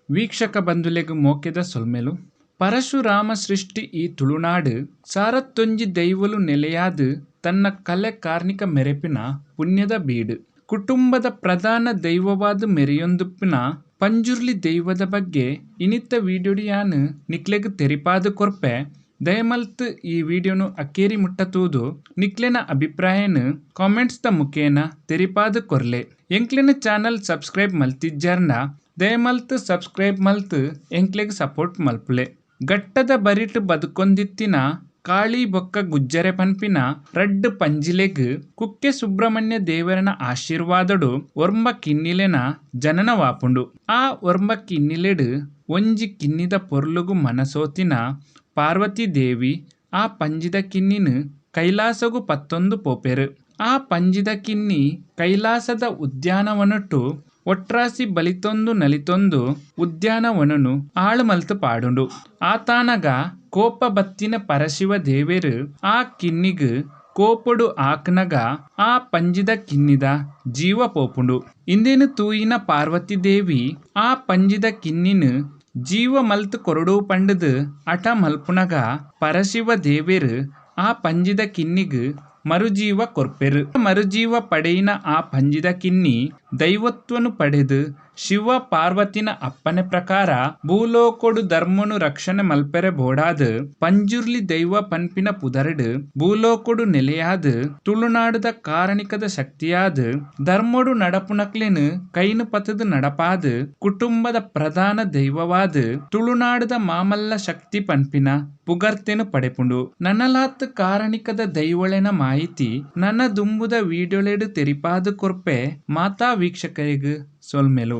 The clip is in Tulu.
ವೀಕ್ಷಕ ಬಂಧುಲೆಗ್ ಮೋಕೆದ ಸೊಲ್ಮೆಲು. ಪರಶುರಾಮ ಸೃಷ್ಟಿ ಈ ತುಳುನಾಡ್ ಸಾರತ್ತೊಂಜಿ ದೈವೊಲು ನೆಲೆಯಾದ್ ತನ್ನ ಕಲೆ ಕಾರ್ಣಿಕ ಮೆರೆಪಿನ ಪುಣ್ಯದ ಬೀಡು. ಕುಟುಂಬದ ಪ್ರಧಾನ ದೈವವಾದ್ ಮೆರೆಯೊಂದುಪ್ಪುನ ಪಂಜುರ್ಲಿ ದೈವದ ಬಗ್ಗೆ ಇನಿತ ವಿಡಿಯೋಡ್ ಯಾನ್ ನಿಕ್ಲೆಗ್ ತೆರಿಪಾದ್ ಕೊರ್ಪೆ. ದಯಮಲ್ತ್ ಈ ವಿಡಿಯೋನು ಅಕೇರಿ ಮುಟ್ಟ ತೂದು ನಿಕ್ಲೆನ ಅಭಿಪ್ರಾಯನ್ ಕಾಮೆಂಟ್ಸ್ ದ ಮುಖೇನ ತೆರಿಪಾದ್ ಕೊರ್ಲೆ. ಎಂಕ್ಲೆನ ಚಾನೆಲ್ ಸಬ್ಸ್ಕ್ರೈಬ್ ಮಲ್ತಿಜ್ಜಾರ್ಂಡ ದಯಮಲ್ತ್ ಸಬ್ಸ್ಕ್ರೈಬ್ ಮಲ್ತ್ ಎಂಕ್ಲೆಗ್ ಸಪೋರ್ಟ್ ಮಲ್ಪುಲೆ. ಘಟ್ಟದ ಬರಿಟ್ ಬದುಕೊಂದಿತ್ತಿನ ಕಾಳಿ ಬೊಕ್ಕ ಗುಜ್ಜರೆ ಪನ್ಪಿನ ರಡ್ಡ್ ಪಂಜಿಲೆಗ್ ಕುಕ್ಕೆ ಸುಬ್ರಹ್ಮಣ್ಯ ದೇವೆರೆನ ಆಶೀರ್ವಾದಡ್ ಒರ್ಂಬ ಕಿನ್ನಿಲೆನ ಜನನವಾಪುಂಡು. ಆ ಒರ್ಂಬ ಕಿನ್ನಿಲೆಡ್ ಒಂಜಿ ಕಿನ್ನಿದ ಪೊರ್ಲುಗು ಮನಸೋತಿನ ಪಾರ್ವತಿ ದೇವಿ ಆ ಪಂಜಿದ ಕಿನ್ನಿನ್ ಕೈಲಾಸೊಗು ಪತ್ತೊಂದು ಪೋಪೆರ್. ಆ ಪಂಜಿದ ಕಿನ್ನಿ ಕೈಲಾಸದ ಉದ್ಯಾನವನೊಟು ಒಟ್ರಾಸಿ ಬಲಿತೊಂದು ನಲಿತೊಂದು ಉದ್ಯಾನವನೊನು ಹಾಳ್ ಮಲ್ತ್ ಪಾಡುಂಡು. ಆತಾನಗ ಕೋಪ ಬತ್ತಿನ ಪರಶಿವ ದೇವೆರ್ ಆ ಕಿನ್ನಿಗ್ ಕೋಪೊಡು ಆಕ್ನಗ ಆ ಪಂಜಿದ ಕಿನ್ನಿದ ಜೀವ ಪೋಪುಂಡು. ಇಂದೆನ್ ತೂಯಿನ ಪಾರ್ವತಿ ದೇವಿ ಆ ಪಂಜಿದ ಕಿನ್ನಿನ್ ಜೀವ ಮಲ್ತ್ ಕೊರೊಡು ಪಂಡುದ್ ಅಟ ಮಲ್ಪುನಗ ಪರಶಿವ ದೇವೆರ್ ಆ ಪಂಜಿದ ಕಿನ್ನಿಗ್ ಮರುಜೀವ ಕೊರ್ಪೆರ್. ಮರುಜೀವ ಪಡೆಯಿನ ಆ ಪಂಜಿದ ಕಿನ್ನಿ ದೈವತ್ವೊನು ಪಡೆದ್ ಶಿವ ಪಾರ್ವತಿನ ಅಪ್ಪಣೆ ಪ್ರಕಾರ ಭೂಲೋಕೊಡು ಧರ್ಮೊನು ರಕ್ಷಣೆ ಮಲ್ಪೆರೆ ಬೋಡಾದ್ ಪಂಜುರ್ಲಿ ದೈವ ಪನ್ಪಿನ ಪುದರ್ ಡ್ ಭೂಲೋಕೊಡು ನೆಲೆಯಾದ್ ತುಳುನಾಡುದ ಕಾರಣಿಕದ ಶಕ್ತಿಯಾದ್ ಧರ್ಮೊಡು ನಡಪುನಕ್ಲೆನ್ ಕೈನ್ ಪತುದ್ ನಡಪಾದ್ ಕುಟುಂಬದ ಪ್ರಧಾನ ದೈವವಾದ್ ತುಳುನಾಡುದ ಮಾಮಲ್ಲ ಶಕ್ತಿ ಪನ್ಪಿನ ಪುಗರ್ತೆನ್ ಪಡೆಪುಂಡು. ನನಲಾತ್ ಕಾರಣಿಕದ ದೈವೊಳೆನ ಮಾಹಿತಿ ನನ ದುಂಬುದ ವಿಡಿಯೋಲೆಡ್ ತೆರಿಪಾದ್ ಕೊರ್ಪೆ ಮಾತಾ ವೀಕ್ಷಕರೆಗ್ ಸೊಲ್ಮೆಲು.